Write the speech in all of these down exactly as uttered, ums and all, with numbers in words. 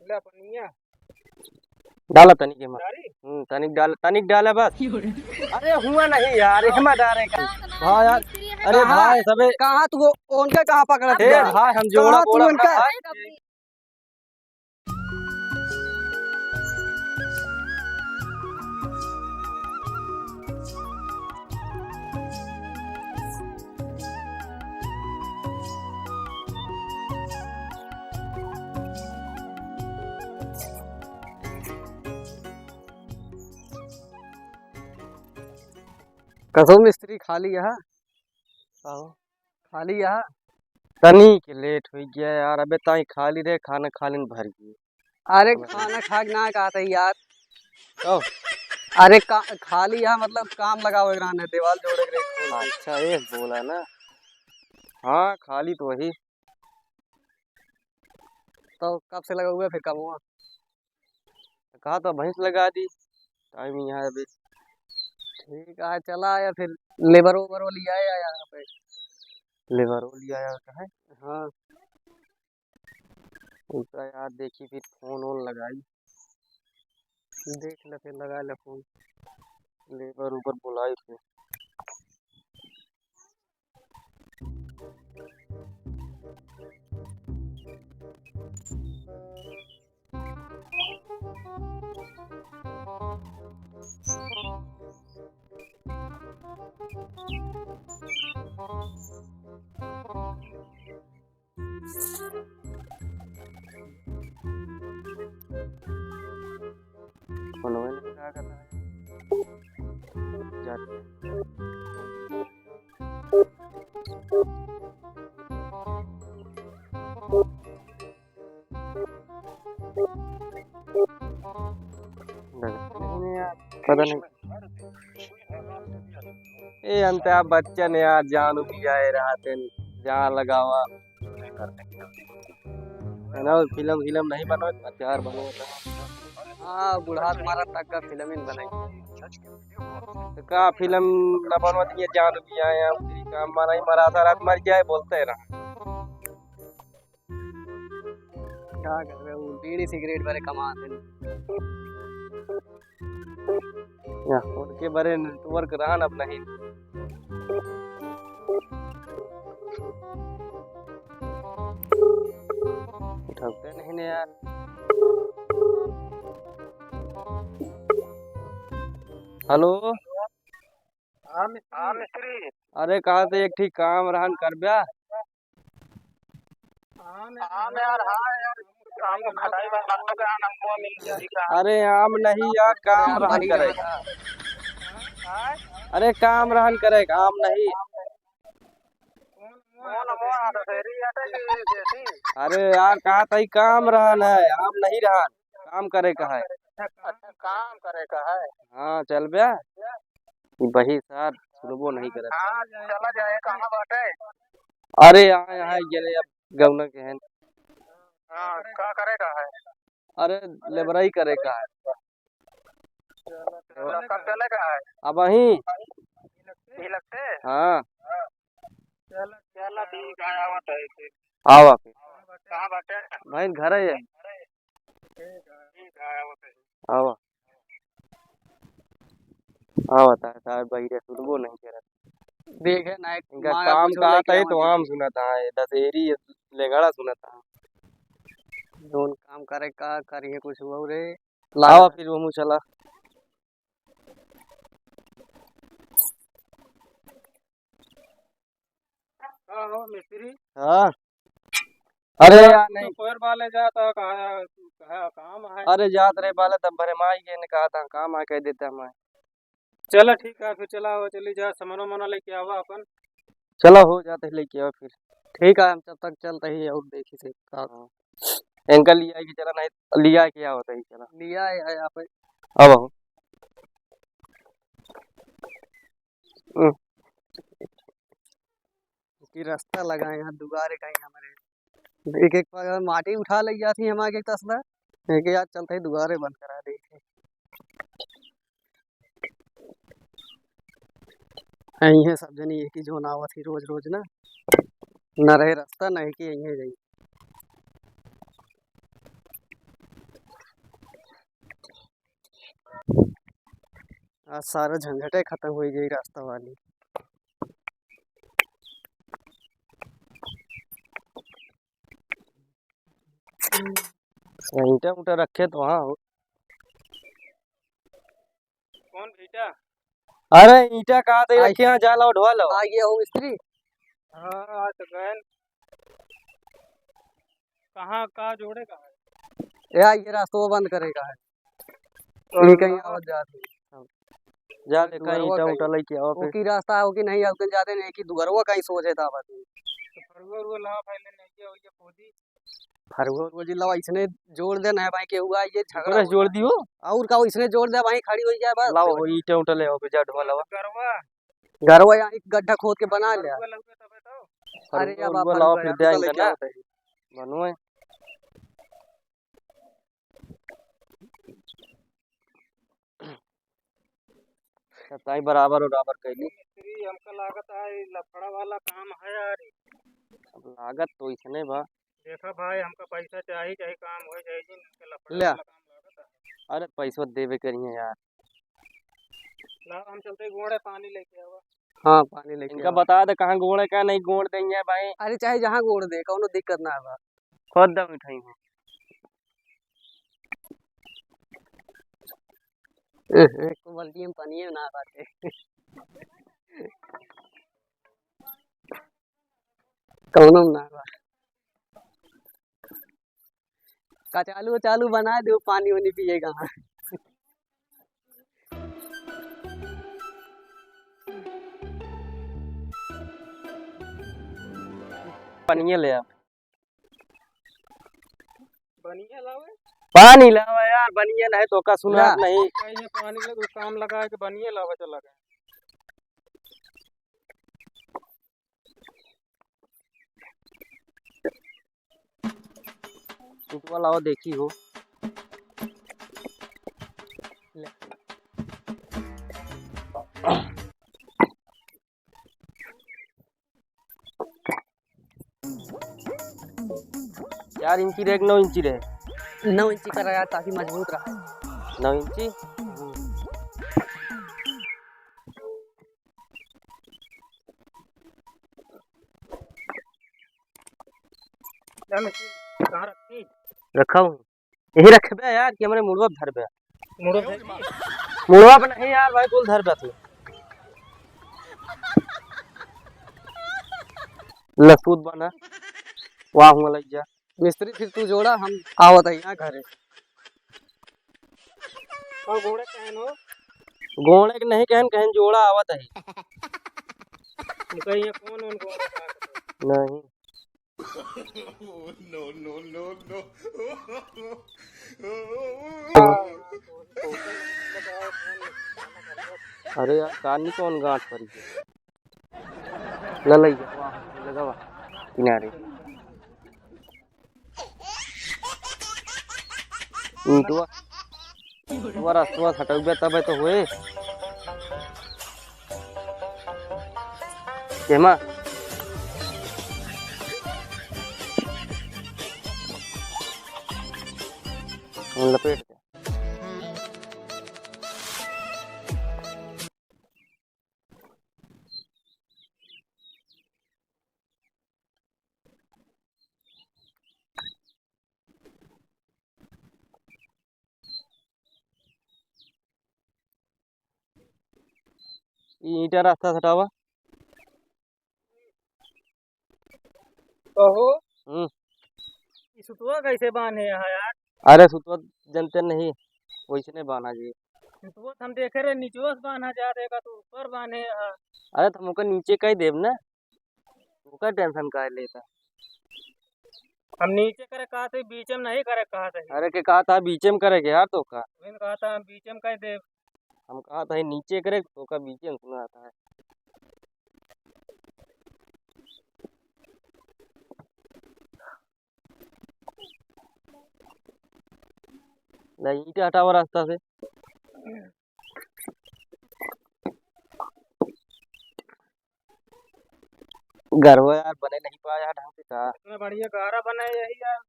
ले पनिया। डाला तनिक एमा। डाली? हम्म, तनिक डाल, तनिक डाला बस। अरे हुआ नहीं यार, एमा डारे का। हाँ यार, अरे कहाँ? भाई सबे। कहाँ तू उनका कहाँ पकड़त ए बा? भाई, हम जोड़ा कहाँ तू बोला उनका? भाई। कसो मिस्त्री खाली यहाँ? आहो। खाली यहाँ? तनी के लेट होइ गया यार, अबे ताई खाली रहे, खाना खा लेन भर गए। अरे समझ गए? खाना खा के ना कहते यार। कहो। अरे का-, खाली यहाँ मतलब काम लगावे के रहने, दीवार जोड़े के रहे। अच्छा, ये बोला ना। हाँ, खाली तो वही। तो कब से लगा हुआ है फिर कमवा? कहा तो भैंस लगा दी, टाइम यहाँ अभी। ठीक है, चला या फिर लेबर ओबर लिया या यहाँ पे। लेबर लिया या कहा है? हाँ। उनका यार देखी फिर फोन वोन लगाई। देख ले फिर लगा ले फोन। लेबर ओबर बुलाई फिर। फोनवे नहीं लागत है। जाते। नहीं यार, पता नहीं। ए, अंत आप बच्चन यार, जान भी आए रहते, जान लगावा। है ना, फिल्म, फिल्म नहीं बनोत, अचार बनोत। हाँ, बुढ़ात मारा तक का फिल्म ही बनाई। तो का फिल्म न बनोत, ये जान भी आए हैं, काम मरा ही मरा, आधा रात मर जाए, बोलते रहा। का करबे, उ बीड़ी सिगरेट बरे कमात हैं। या, उनके बरे नेटवर्क रहन अब नहीं। उठाते नहीं ने यार। हेलो। हाँ मिस्त्री। हाँ मिस्त्री। अरे कहा थे एक ठीक काम रहन करब्या। हाँ यार, हाँ यार, हमको खटाई में लगता है, हमको मिल जाएगा। अरे आम नहीं यार, काम रहन करे। हाँ? अरे काम रहन करे, आम नहीं। कौन, कौन आम है, दशहरी आटा की देसी? अरे यार कहा था काम रहन है, आम नहीं रहन, काम करे का है। अच्छा, काम करे का है। हाँ चलब्या। ई बही सार सुनबो नहीं करत। हाँ, चला जाए, कहाँ बाटे? अरे, यहाँ, यहाँ गेले अब गौना के हैं। हाँ, का करे का है? अरे, लेबराई करे का है। तो कब चले का है? अबहीं। ई लगते? हाँ। चला, चला, ठीक है, आवत है फिर। आवा फिर। कहाँ बाटे? भाई, घर है। ठीक है, आवत है। आवा। आवत है, साहब, बहिरे सुनबो नहीं करत। देखे ना, एक इनका मांगा काम कुछ का लेके आता है तो आवत है। आम सुनत है, दशहरी लेगड़ा सुनत है। जौन काम करे का करिए कुछ वो रे। आवा फिर वो मुँह चला। का हो मिस्त्री? हाँ। अरे चला, यार, तू नहीं। कोयर बाले जा तो कहा, कहा काम है। अरे जात रहे बाले तब भरे माई के ने कहा था काम है कह देते हम। चला ठीक है, फिर चला हो, चली जा, सामान वामान लेके आवा अपन। चला हो जाते लेके आओ फिर। ठीक है, हम तब तक चलते ही और देखी से का। हाँ। इनका लिया के चला, नहीं लिया के आओ तही चला। लिया है आप। अब हो। हम्म। कि रास्ता लगा है यहाँ दुआरे का ही हमारे। एक एक पागल माटी उठा ले जाती है हमारे एक तसला। एक यार चलते ही दुआरे बंद करा देते। यहीं सब जनी एक ही जोन आवत ही रोज रोज ना। न रहे रास्ता, न है कि यहीं जाई। आज सारा झंझटे खतम होइ गई रास्ता वाली। ईंटा उटा रखे तो हाँ हो। कौन ईंटा? अरे ईंटा कहाँ दे आई। रखे हैं, जा लाओ ढोआ लाओ। आ गया हो मिस्त्री। हाँ, आ तो गए। कहाँ, का जोड़े का है? ए, आ ये रास्ता वो बंद करेगा है। तो ये कहीं आवत जात है। जा ले, कहीं दुअरवा ईंटा कहीं। उटा लेके आओ फिर। ओकी रास्ता हो कि नहीं, अब जाते नहीं कि दुअरवा कहीं सोचे था बस। तो फरुआ उरुआ लाओ पहले, नहीं क्या हो, ये खोदी। फरुआ उरुआ जी लाओ, इसने जोड़ दे ना भाई, के हुआ ये झगड़ा बस जोड़ होता। दियो। और का, इसने जोड़ दे भाई, खड़ी हो जाए बस। लाओ, ईंटा उटा ले आओ, जा ढोआ लाओ। गरवा। गरवा यहाँ एक गड्ढा खोद के बना ले। गरवा लगे तबे तो। अरे फरुआ अब आप उरुआ लाओ, फरुआ फिर यहाँ दे तो आएंगे लेके ना। आओ भाई। बनवाए। ताई बराबर उराबर कैली। मिस्त्री, हमका लागत है, ई लफड़ा वाला काम है यार। अब लागत तो इसने बा। देखा भाई, हमका पैसा चाही, चाहे काम होए, चाहे जिन, इनके लफड़ा ले। वाला काम लागत है। अरे, पैसवा देबे करिहे यार। लाओ, हम चलते गोड़े पानी लेके आवा। हाँ, पानी लेके इनका आवा। बता दे, कहाँ गोड़े का नहीं गोड़ देंगे भाई। अरे, चाहे जहाँ गोड़ दे, कौनो दिक्कत ना बा। खुद दम उठाई है। एको बाल्टी में पानिये ना बाटे। कौनो ना बा। कचालू उचालू बनाए दो, पानी वानी पिएगा। पानिये ले आ। बनिया लावे? पानी लावा यार, बनिया नहीं तो का सुना ला। नहीं। कहीं पानी ले, कोई काम लगा के बनिया लावे चला गए। ईंटवा लावा देखी हो। ले। चार इंची रहे कि नौ इंची रहे? नौ इंची करा यार, ताकि मजबूत रहा। नौ इंची? हम्म। कहाँ रखी? रखा हूँ। यही रखबे यार कि हमरे मुड़वा पे धरबे। मुड़वा पे धरबे? मुड़वा पे नहीं यार भाई, कुल धरबे तू। लसूत बना, वाह हुआ लग जा। मिस्त्री फिर तू जोड़ा, हम आवत है यहाँ घरे। और गोड़े कहन हो? गोड़े के नहीं कहन, कहन जोड़ा आवत है। उनका यहाँ कौन, कौन गोड़ा काट दे? नहीं। No, no, no, no। अरे यार, कानी कौन गांठ पड़ी है? ललैया, वाह, लगावा किनारे। ईंटवा, ईंटवा रस्तवा सटौबे तबे तो होए। केमा? लपेट दे। ई ईंटा रास्ता से हटावा। कहो, हम्म। ई सुतवा कैसे बांधे यहाँ यार? अरे सुतवा जनते नहीं, वैसने बांधा जी। सुतवा तो हम देखे रहे, निचवा से बांधा जात है, का तू ऊपर बांधे यहाँ? अरे तो हम ओकर नीचे कह देब ना, ओकर tension काहे लेता? हम नीचे करे कहा थे, बीचे में नहीं करे कहा थे। अरे के कहा था बीचे में करे के यार, तो का? मैंने कहा था हम बीचे में कह देब। हम कहा था नीचे करे, तो का बीचे में सुना था। नहीं, ईंटा हटावा रास्ता से। गरवा यार बने नहीं पाया ढंग से का। इतना बढ़िया गारा बने यही यार।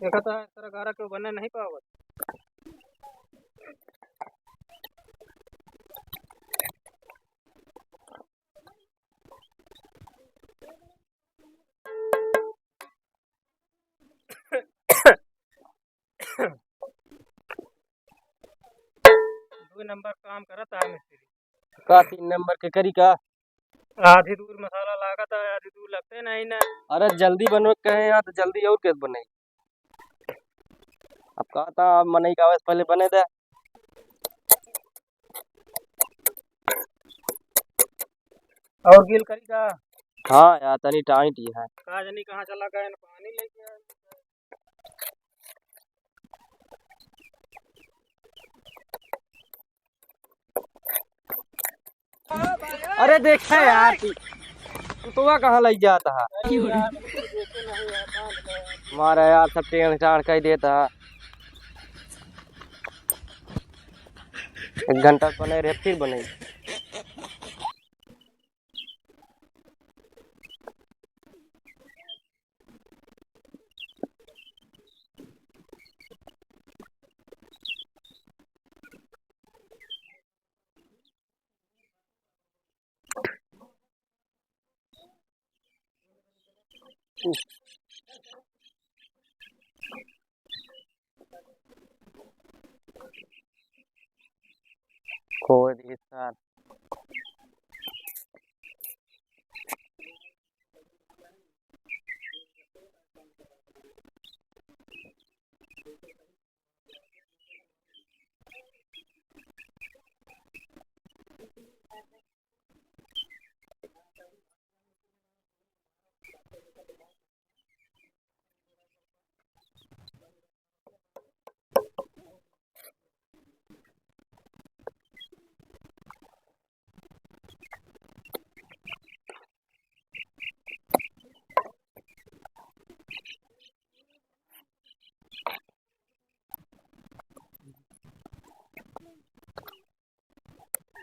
देखा था इस तरह गारा क्यों बने नहीं पावत। काम करत है मिस्त्री। का तीन नंबर के करी का? आधी दूर मसाला लागत है, आधी दूर लगते नहीं ना। अरे जल्दी बनवे के कहे यहाँ तो जल्दी और कैसे बने? अब कहा था मनई का आवे से पहले बने दे। और गिल करी का? हाँ यार, तनी टाइट ही है। का जानी कहाँ चला गए, न पानी लेके आए। अरे देखे यार, तू, तू तो कहाँ लग जाता है? मारा यार, सब टेढ़ टाढ़ कर देता है। एक घंटा बने रहे, फिर बने। खोद ये सार।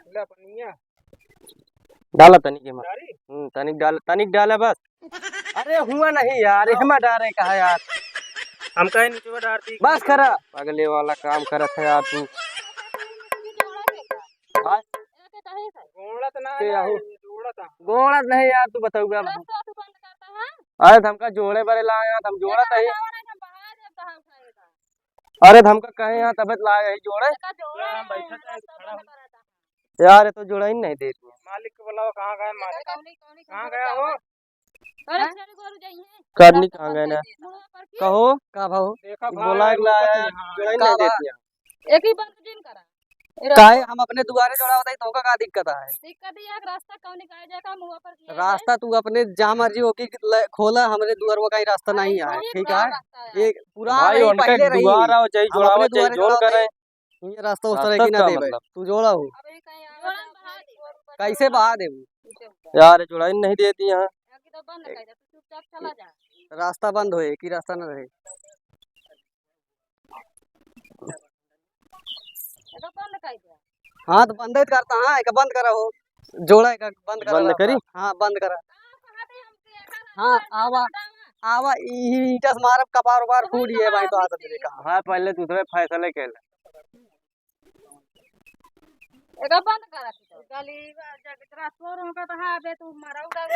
ले पनिया। डाला तनिक एमा। डाली? हम्म, तनिक डाल, तनिक डाला बस। अरे हुआ नहीं यार, एहमा डारे का है यार। हम कहे नीचे डार दी। बस करा। पगले वाला काम करत है यार तू। हाँ? गोड़त ना के है, आहो? गोड़त है। गोड़त नहीं यार, तू बताऊगा। अरे तो हमका जोड़े बरे लाए यार, हम जोड़त है। अरे त हमका कहे यहाँ तबे त लाए है जोड़े। हम बैठत है, खड़ा हो। यार, ये तो जोड़े ही नहीं देती है। मालिक को बुलाओ, कहाँ गए मालिक? कहाँ गया हो? करनी कहाँ गए ना? कहो। का भाव? देखा भाई, बोला एक लाया, जोड़े ही नहीं देती है। एक ही बात जिन करा। काहे हम अपने दुआरे जोड़ा होता है, तो का, का दिक्कत है? दिक्कत ये है कि रास्ता कौन निकाल जाए, का मुँह पर किया जाए? रास्ता तू अपने जहाँ मर्जी हो कि ल-, खोला, हमरे दुआरवा का ही रास्ता अरे नहीं है, वही ठीक पुराना है? रास्ता है। एक पुराना भाई, नहीं, उनका पहले रही। दुआर आओ, चाहे हम जोड़ाओ, अपने चाहे दुआरे जोन जोड़ाओ, करे। ये रास्ता उस तरह रास्ता की ना का देवे। मतलब? तू जोड़ा हो। अब ये कहीं आवे जोड़ा जाए, बहा दे। कैसे बहा देबू? यार, जोड़ाई नहीं देती यहाँ। अभी तो बंद कर दे, तू चुपचाप चला जा। रास्ता बंद होए, एक ही रास्ता ना रहे। एका बंद कर दे। हाँ, तो बंद ही करता, हाँ, एका बंद करा हो। जोड़ा एका बंद करा बंद रहा करी? था। हाँ, बंद करा। हाँ, आवा, आवा, ई, ई ईंटा से मारब, कपार उपार फूट गए भाई, तो आदत देखा। हाँ, पहले तू तो फैसले कर ले। एका बंद करा तू तो। गली, जगतरा तोर होगा तो हाँ, बे तू मरऊ डाल।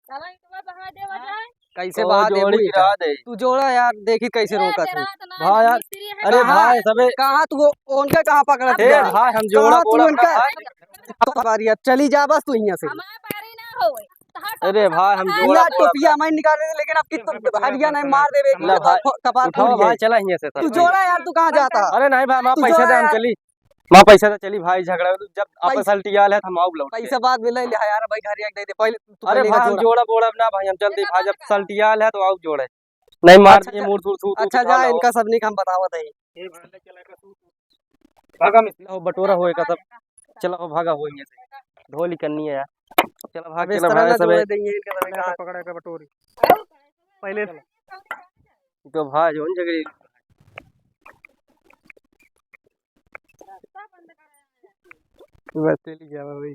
चला, ई तो बहा देवा जाए। कैसे ओ, बहा देबू जोड़ी ईंटा? गिरा दे। तू जोड़ा यार, देखी कैसे ए, रोकत है। तेरा तो ना भाई है, यार, मिस्त्री है। अरे कहाँ, भाई, सबे कहाँ तू उनका कहाँ पकड़त ए, है? भाई, हम जोड़ा कहाँ तू बोला उनका? भाई। अब बारी है, चली जा बस तू यहाँ से। हमारे बारी ना होए। तो हट, अरे भाई, हम जोड़ा ना बोला टोपिया मैं निकाल रहे, लेकिन अब की तो हरिया नहीं मार देबे, ना भाई, कपार उठाओ फूट भाई, जाए। चला यहाँ से तू सब। जोड़ा यार, तू कहाँ जाता? अरे नहीं भाई, हमारा तू पैसा जोड़ा दे, हम यार। चली। माँ पैसा तो चली भाई, झगड़ा जब आपस पैसा, सलटियाल है तो हम आउब लौट के। पैसा बाद में ले ले यार भाई, घर एक दे दे, पहले तू अरे पहले भाई, हम जोड़ा। जोड़ा बोड़ा ना भाई, हम चलते भाई, जब सलटियाल है तो आउब जोड़े। नहीं मार अच्छा, दिए, अच्छा। मूड़ सूड़ सूड़ अच्छा, जा, इनका सबनी का हम बतावत है। भागा मिस्त्री। लो, बटोरा होए का सब। चला हो, भागा हो यहाँ से। ढोली करनी है यार। चला भाग, अब इस चला तरह भाग ना सबे। जोड़े देंगे इनका सबे का। पकड़ा का बटोरी। पहले तो भाई जोन झगड़ी। बस चली गया भाई।